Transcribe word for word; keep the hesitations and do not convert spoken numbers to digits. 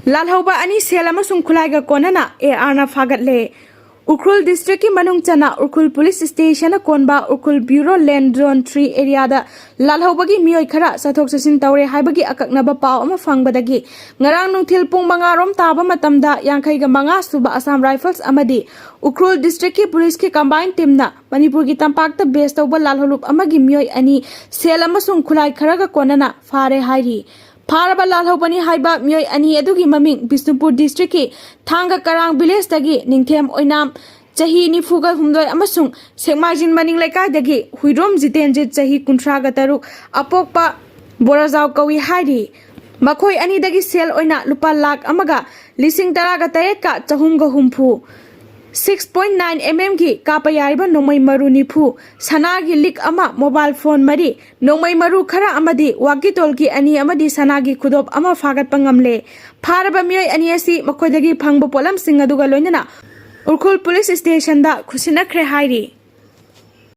ꯂꯥꯜꯍꯧꯕ ꯑꯅꯤ ꯁꯦꯜ ꯑꯃꯁꯨꯡ ꯈꯨꯠꯂꯥꯏꯒ ꯀꯣꯟꯅꯅ ꯑꯦ ꯑꯥꯔꯅ ꯐꯥꯒꯠꯂꯦ꯫ ꯎꯈ꯭ꯔꯨꯜ ꯗꯤꯁꯇ꯭ꯔꯤꯛꯀꯤ ꯃꯅꯨꯡ ꯆꯟꯅ ꯎꯈ꯭ꯔꯨꯜ ꯄꯨꯂꯤꯁ ꯁ꯭ꯇꯦꯁꯟꯅ ꯀꯣꯟꯕ ꯎꯈ꯭ꯔꯨꯜ ꯕ꯭ꯌꯨꯔꯣ ꯂꯦꯟ ꯖꯣꯟ ꯊ꯭ꯔꯤ ꯑꯦꯔꯤꯌꯥꯗ ꯂꯥꯜꯍꯧꯕꯒꯤ ꯃꯤꯑꯣꯏ ꯈꯔ ꯆꯠꯊꯣꯛ ꯆꯠꯁꯤꯟ ꯇꯧꯔꯦ ꯍꯥꯏꯕꯒꯤ ꯑꯀꯛꯅꯕ ꯄꯥꯎ ꯑꯃ ꯐꯪꯕꯗꯒꯤ ꯉꯔꯥꯡ ꯅꯨꯡꯊꯤꯜ ꯄꯨꯡ ꯃꯉꯥ ꯔꯣꯝ ꯇꯥꯕ ꯃꯇꯝꯗ ꯌꯥꯡꯈꯩꯒ ꯃꯉꯥ ꯁꯨꯕ ꯑꯁꯥꯝ ꯔꯥꯏꯐꯜꯁ ꯑꯃꯗꯤ ꯎꯈ꯭ꯔꯨꯜ ꯗꯤꯁꯇ꯭ꯔꯤꯛꯀꯤ ꯄꯨꯂꯤꯁꯀꯤ ꯀꯝꯕꯥꯏꯟ ꯇꯤꯝꯅ ꯃꯅꯤꯄꯨꯔꯒꯤ ꯇꯝꯄꯥꯛꯇ ꯕꯦꯁ ꯇꯧꯕ ꯂꯥꯜꯍꯧꯂꯨꯞ ꯑꯃꯒꯤ ꯃꯤꯑꯣꯏ ꯑꯅꯤ ꯁꯦꯜ ꯑꯃꯁꯨꯡ ꯈꯨꯠꯂꯥꯏ ꯈꯔꯒ ꯀꯣꯟꯅꯅ ꯐꯥꯔꯦ ꯍꯥꯏꯔꯤ꯫ ꯐꯥꯔꯕ ꯂꯥꯜꯍꯧꯕꯅꯤ ꯍꯥꯏꯕ ꯃꯤꯑꯣꯏ ꯑꯅꯤ ꯑꯗꯨꯒꯤ ꯃꯃꯤꯡ ꯕꯤꯁꯅꯨꯄꯨꯔ ꯗꯤꯁꯇ꯭ꯔꯤꯛꯀꯤ ꯊꯥꯡꯒ ꯀꯔꯥꯡ ꯚꯤꯂꯦꯖꯇꯒꯤ ꯅꯤꯡꯊꯦꯝ ꯑꯣꯏꯅꯥꯝ ꯆꯍꯤ ꯅꯤꯐꯨꯒ ꯍꯨꯝꯗꯣꯏ ꯑꯃꯁꯨꯡ ꯁꯦꯛꯃꯥꯏꯖꯤꯟ ꯃꯅꯤꯡ ꯂꯩꯀꯥꯏꯗꯒꯤ ꯍꯨꯏꯗ꯭ꯔꯣꯝ ꯖꯤꯇꯦꯟꯖꯤꯠ ꯆꯍꯤ ꯀꯨꯟꯊ꯭ꯔꯥꯒ ꯇꯔꯨꯛ ꯑꯄꯣꯛꯄ ꯕꯣꯔꯥꯖꯥꯎ ꯀꯧꯏ ꯍꯥꯏꯔꯤ꯫ ꯃꯈꯣꯏ ꯑꯅꯤꯗꯒꯤ ꯁꯦꯜ ꯑꯣꯏꯅ ꯂꯨꯄꯥ ꯂꯥꯈ ꯑꯃꯒ ꯂꯤꯁꯤꯡ ꯇꯔꯥꯒ ꯇꯔꯦꯠꯀ ꯆꯍꯨꯝꯒ ꯍꯨꯝꯐꯨ, ꯁꯤꯛꯁ ꯄꯣꯏꯟ ꯅꯥꯏꯟ ꯑꯦꯝ ꯑꯦꯝꯒꯤ ꯀꯥꯞꯄ ꯌꯥꯔꯤꯕ ꯅꯣꯡꯃꯩ ꯃꯔꯨ ꯅꯤꯐꯨ, ꯁꯅꯥꯒꯤ ꯂꯤꯛ ꯑꯃ, ꯃꯣꯕꯥꯏꯜ ꯐꯣꯟ ꯃꯔꯤ, ꯅꯣꯡꯃꯩ ꯃꯔꯨ ꯈꯔ ꯑꯃꯗꯤ ꯋꯥꯀꯤ ꯇꯣꯜꯀꯤ ꯑꯅꯤ ꯑꯃꯗꯤ ꯁꯅꯥꯒꯤ ꯈꯨꯗꯣꯞ ꯑꯃ ꯐꯥꯒꯠꯄ ꯉꯝꯂꯦ꯫ ꯐꯥꯔꯕ ꯃꯤꯑꯣꯏ ꯑꯅꯤ ꯑꯁꯤ ꯃꯈꯣꯏꯗꯒꯤ ꯐꯪꯕ ꯄꯣꯠꯂꯝꯁꯤꯡ ꯑꯗꯨꯒ ꯂꯣꯏꯅꯅ ꯎꯈ꯭ꯔꯨꯜ ꯄꯨꯂꯤꯁ ꯁ꯭ꯇꯦꯁꯟꯗ ꯈꯨꯠꯁꯤꯟꯅꯈ꯭ꯔꯦ ꯍꯥꯏꯔꯤ꯫